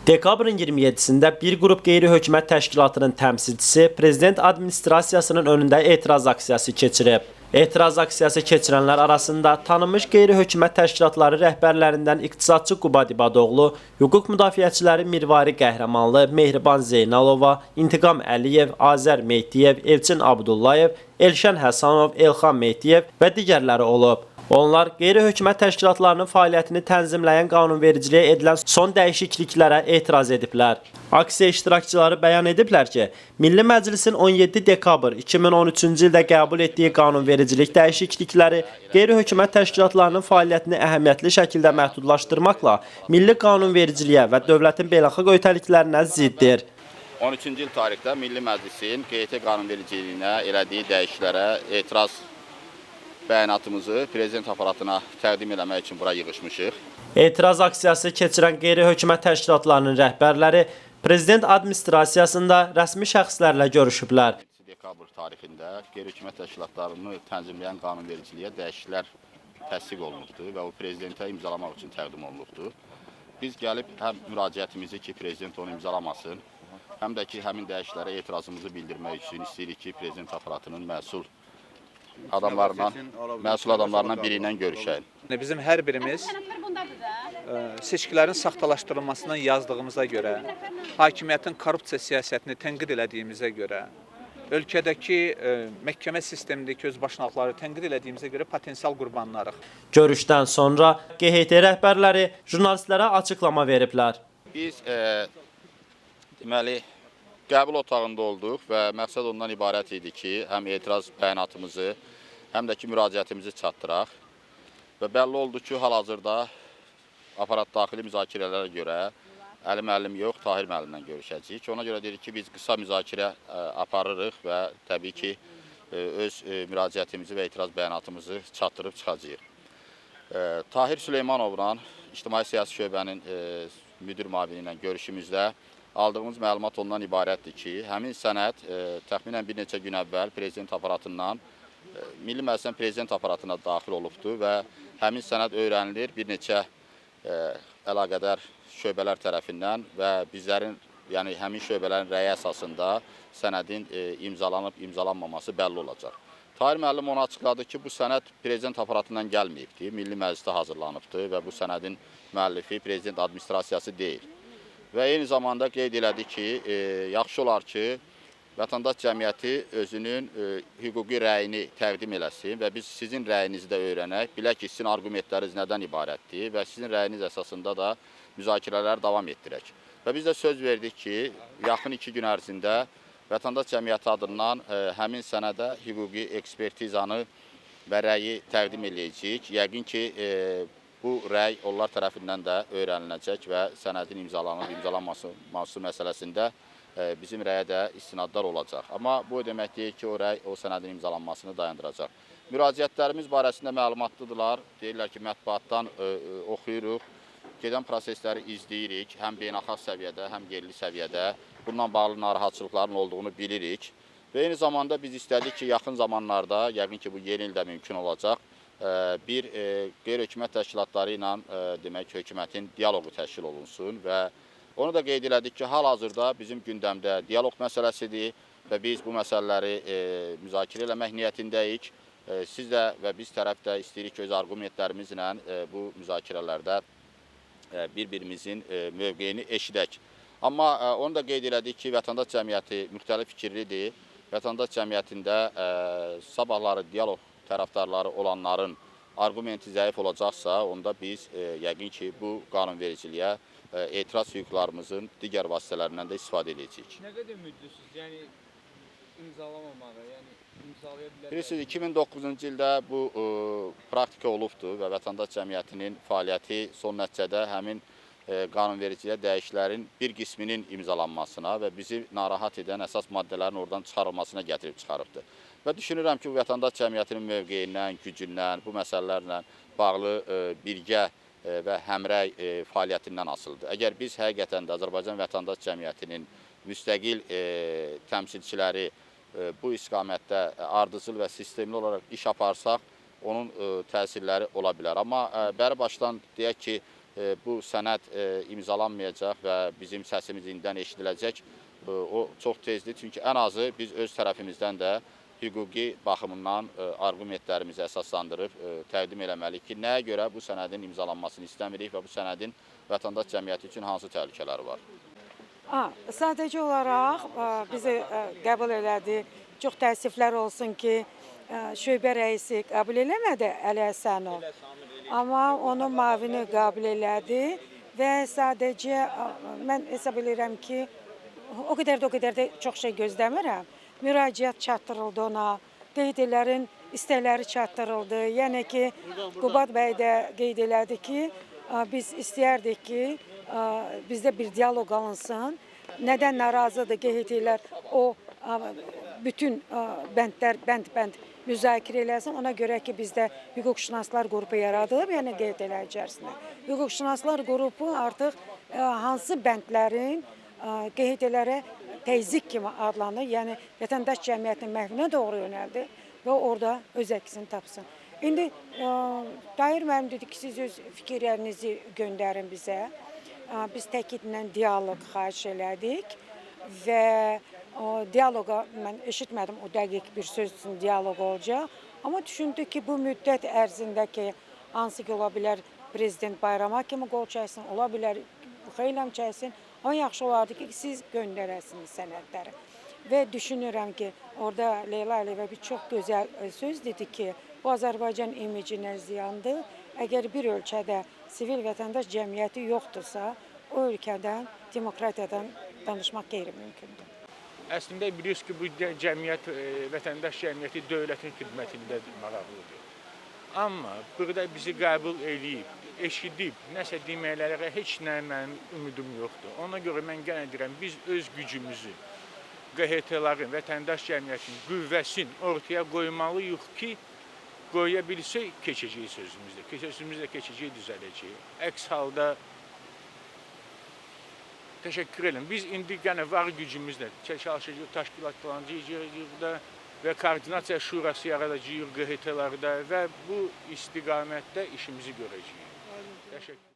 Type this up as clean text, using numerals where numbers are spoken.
Dekabrın 27-sində bir qrup qeyri-hökumət təşkilatının təmsilçisi prezident administrasiyasının önündə etiraz aksiyası keçirib. Etiraz aksiyası keçirənlər arasında tanınmış qeyri-hökumət təşkilatları rəhbərlərindən iqtisadçı Qubad İbadoğlu, hüquq müdafiəçiləri Mirvari Qəhrəmanlı, Mehriban Zeynalova, İntiqam Əliyev, Azər Mehdiyev, Elçin Abdullayev, Elşən Həsənov, Elxan Mehdiyev və digərləri olub. Onlar qeyri-hökumət təşkilatlarının fəaliyyətini tənzimləyən qanunvericiliyə edilən son dəyişikliklərə etiraz ediblər. Aksiya iştirakçıları bəyan ediblər ki, Milli Məclisin 17 dekabr 2013-cü ildə qəbul etdiyi qanunvericilik dəyişiklikləri qeyri-hökumət təşkilatlarının fəaliyyətini əhəmiyyətli şəkildə məhdudlaşdırmaqla milli qanunvericiliyə və dövlətin beynəlxalq öhdəliklərinə ziddir. 13-cü il tarixdə Milli Məclisin QHT qanunvericiliyinə elədiyi dəyişikliklərə etiraz bəyanatımızı prezident aparatına təqdim eləmək üçün bura yığışmışıq. Etiraz aksiyası keçirən qeyri-hökumət təşkilatlarının rəhbərləri prezident administrasiyasında rəsmi şəxslərlə görüşüblər. 7 dekabr tarixində qeyri-hökumət təşkilatlarını tənzimləyən qanunvericiliyə dəyişikliklər təsdiq olunubdur və o prezidentə imzalamaq üçün təqdim olunubdur. Biz gəlib həm müraciətimizi ki, prezident onu imzalamasın, həm də ki, həmin dəyişikliklərə etirazımızı bildirmək üçün istəyirik ki, prezident aparatının məsul adamlarından biri ilə görüşək. Bizim hər birimiz seçkilərin saxtalaşdırılmasından yazdığımıza görə, hakimiyyətin korrupsiya siyasətini tənqid elədiyimizə görə, ölkədəki məhkəmə sistemindəki özbaşınalıqları tənqid elədiyimizə görə potensial qurbanlarıq. Görüşdən sonra QHT rəhbərləri jurnalistlərə açıqlama veriblər. Biz deməli qəbul otağında olduq və məqsəd ondan ibarət idi ki, həm etiraz bəyanatımızı, həm də ki müraciətimizi çatdıraq. Və bəlli oldu ki, hal-hazırda aparat daxili müzakirələrə görə Əli müəllim yox, Tahir müəllimlə görüşəcəyik. Ona görə dedik ki, biz qısa müzakirə aparırıq və təbii ki, öz müraciətimizi və etiraz bəyanatımızı çatdırıb çıxacağıq. Tahir Süleymanovla İctimai Siyasi Şöbənin müdir müavini ilə görüşümüzdə aldığımız məlumat ondan ibarətdir ki, həmin sənəd təxminən bir neçə gün əvvəl prezident aparatından, Milli Məclisin prezident aparatına daxil olubdur və həmin sənəd öyrənilir bir neçə əlaqədar şöbələr tərəfindən və bizlərin, yəni həmin şöbələrin rəyi əsasında sənədin imzalanıb imzalanmaması bəlli olacaq. Tahir müəllim onu açıqladı ki, bu sənəd prezident aparatından gəlməyibdir, Milli Məclisdə hazırlanıbdır və bu sənədin müəllifi prezident administrasiyası deyil. Və eyni zamanda qeyd elədi ki, yaxşı olar ki, vətəndaş cəmiyyəti özünün hüquqi rəyini təqdim eləsin və biz sizin rəyinizi də öyrənək, bilək ki, sizin arqumentləriniz nədən ibarətdir və sizin rəyiniz əsasında da müzakirələr davam etdirək. Və biz də söz verdik ki, yaxın 2 gün ərzində vətəndaş cəmiyyəti adından həmin sənədə hüquqi ekspertizanı və rəyi təqdim eləyəcəyik. Yəqin ki, bu rəy onlar tərəfindən də öyrəniləcək və sənədin imzalanıb imzalanması məsələsində bizim rəyə də istinadlar olacaq. Amma bu demək deyil ki, o rəy o sənədin imzalanmasını dayandıracaq. Müraciətlərimiz barəsində məlumatlıdırlar. Deyirlər ki, mətbuatdan oxuyuruq, gedən prosesləri izləyirik, həm beynəlxalq səviyyədə, həm yerli səviyyədə. Bununla bağlı narahatçılıqların olduğunu bilirik. Və eyni zamanda biz istədik ki, yaxın zamanlarda, yəqin ki, bu yeni ildə mümkün olacaq, bir qeyri-hökumət təşkilatları ilə demək ki, hökumətin dialoqu təşkil olunsun və onu da qeyd elədik ki, hal-hazırda bizim gündəmdə dialoq məsələsidir və biz bu məsələləri müzakirə eləmək niyyətindəyik. Siz də və biz tərəf də istəyirik ki, öz arqumentlərimizlə bu müzakirələrdə bir-birimizin mövqeyini eşidək. Amma onu da qeyd elədik ki, vətəndaş cəmiyyəti müxtəlif fikirlidir. Vətəndaş cəmiyyətində sabahları dialoq tərəfdarları olanların arqumenti zəif olacaqsa, onda biz yəqin ki, bu qanunvericiliyə etiraz hüquqlarımızın digər vasitələrindən də istifadə edəcəyik. Nə qədər ümidlisiniz? Yəni imzalamamağa, yəni imzalaya bilərlər? Bilirsiniz, 2009-cu ildə bu praktika olubdur və vətəndaş cəmiyyətinin fəaliyyəti son nəticədə həmin qanunvericiliyə dəyişikliklərin bir qisminin imzalanmasına və bizi narahat edən əsas maddələrin oradan çıxarılmasına gətirib çıxarıbdır. Və düşünürəm ki, bu vətəndaş cəmiyyətinin mövqeyindən, gücündən, bu məsələlərlə bağlı birgə və həmrəy fəaliyyətindən asılıdır. Əgər biz həqiqətən də Azərbaycan vətəndaş cəmiyyətinin müstəqil təmsilçiləri bu istiqamətdə ardıcıl və sistemli olaraq iş aparsaq, onun təsirləri ola bilər. Amma bəri başdan deyək ki, bu sənəd imzalanmayacaq və bizim səsimiz indidən eşidiləcək, o çox tezdir. Çünki ən azı biz öz tərəfimizdən də hüquqi baxımından arqumentlərimizi əsaslandırıb təqdim eləməliyik ki, nəyə görə bu sənədin imzalanmasını istəmirik və bu sənədin vətəndaş cəmiyyəti üçün hansı təhlükələri var. Sadəcə olaraq bizi qəbul elədi. Çox təəssüflər olsun ki, şöbə rəisi qəbul eləmədi Əli Həsənov. Amma onun mavini qəbul elədi və sadəcə mən hesab edirəm ki, o qədər də çox şey gözləmirəm. Müraciət çatdırıldı ona, qeyd-ələrin istəkləri çatdırıldı. Yəni ki, Qubad bəy də qeyd elədi ki, biz istəyərdik ki, bizdə bir dialoq alınsın. Nədən narazıdır QHT-lər, o bütün bəndlər bənd-bənd müzakirə eləsin. Ona görə ki, bizdə hüquqşünaslar qrupu yaradılıb, yəni QHT-lər içərisində. Hüquqşünaslar qrupu artıq hansı bəndlərin QHT-lərə təzyiq kimi adlanır, yəni vətəndaş cəmiyyətinin məhvinə doğru yönəldi və orada öz əksini tapsın. İndi Tahir müəllim dedi ki, siz öz fikirlərinizi göndərin bizə. Biz təkidlə dialoq xahiş elədik və o dialoqa mən eşitmədim, o dəqiq bir söz üçün dialoq olacaq. Amma düşündük ki, bu müddət ərzində ki, hansı ki ola bilər prezident bayrama kimi qol çəksin, ola bilər xeyləm çəksin. Amma yaxşı olardı ki, siz göndərəsiniz sənədləri. Və düşünürəm ki, orada Leyla Əliyeva bir çox gözəl söz dedi ki, bu Azərbaycan imicinə ziyandır. Əgər bir ölkədə sivil vətəndaş cəmiyyəti yoxdursa, o ölkədən, demokratiyadan danışmaq qeyri-mümkündür. Əslində bilirsiniz ki, bu cəmiyyət, vətəndaş cəmiyyəti dövlətin xidmətindədir, maraqlıdır. Amma burada bizi qəbul eləyib, eşidib, nəsə deməklərə heç nə mənim ümidim yoxdur. Ona görə mən yenə deyirəm, biz öz gücümüzü, QHT-ların, vətəndaş cəmiyyətinin qüvvəsini ortaya qoymalıyıq ki, qoya bilsək, keçəcək sözümüzdə. Sözümüzdə keçəcək, düzələcək. Əks halda təşəkkür edirəm. Biz indi yenə var gücümüzlə çalışacağıq, təşkilatlanacağıq da və koordinasiya şurası yaradacağıq QHT-larda və bu istiqamətdə işimizi görəcəyik. Təşəkkür.